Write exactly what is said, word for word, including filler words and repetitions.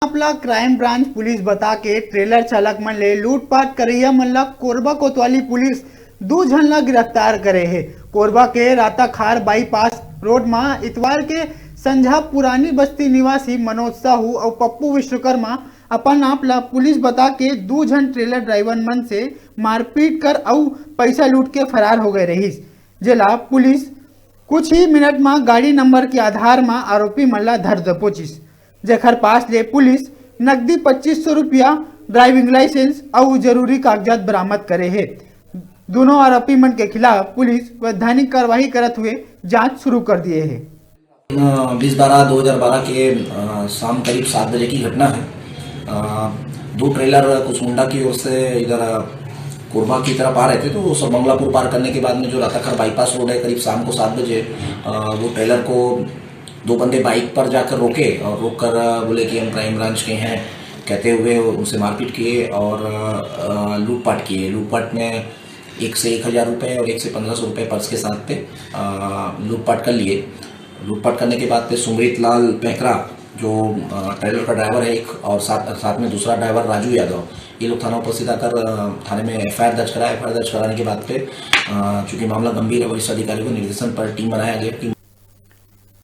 आप ला crime branch police बता के ट्रेलर चालक मन ले लूटपाट करैया मन ला कोरबा कोतवाली पुलिस दू झन ला गिरफ्तार करे हे। कोरबा के राताखार बाईपास रोड मा इतवार के संझा पुरानी बस्ती निवासी मनोज साहू अउ पप्पू विश्वकर्मा अपन आप ला पुलिस बता के दू झन ट्रेलर ड्राइवर मन से मारपीट कर अउ पैसा लूट के फरार हो गए रहिस, जेला पुलिस कुछ ही मिनट मा गाड़ी नंबर के आधार मा आरोपी मन ला धर दबोचिस, जेखर पास ले पुलिस नकदी पच्चीस सौ रुपया, ड्राइविंग लाइसेंस अउ जरूरी कागजात बरामद करे हे। दोनों आरोपी मन के खिलाफ पुलिस वैधानिक कार्रवाई करत हुए जांच शुरू कर दिए हे। बीस बारह दो हज़ार बारह के अ, शाम करीब सात बजे की घटना है। अ, दो ट्रेलर कुसमुंडा की ओर से इधर अ, कोरबा की तरफ आ रहे थे, तो सरमंगलापुर पार करने के बाद में जो राताखार बाईपास रोड है, करीब शाम को सात बजे अ, वो ट्रेलर को दो बंदे बाइक पर जाकर रोके और रोक कर अ, बोले कि हम क्राइम ब्रांच के हैं, कहते हुए उनसे मारपीट किए और अ, लूटपाट किए। लूटपाट में एक से एक हज़ार रुपये और एक से पन्द्रह सौ रुपये पर्स के साथ पे अ, लूटपाट कर लिए। लूटपाट करने के बाद पे सुमरीत लाल पैकरा, जो अ, ट्रेलर का ड्राइवर है एक, और साथ साथ में दूसरा ड्राइवर राजू यादव, ये लोग थाना उपस्थित आकर अ, थाने में एफआईआर दर्ज कराया। एफआईआर दर्ज कराने के बाद पे अ, चूंकि मामला गंभीर है, वरिष्ठ अधिकारियों के निर्देशन पर टीम बनाया गया कि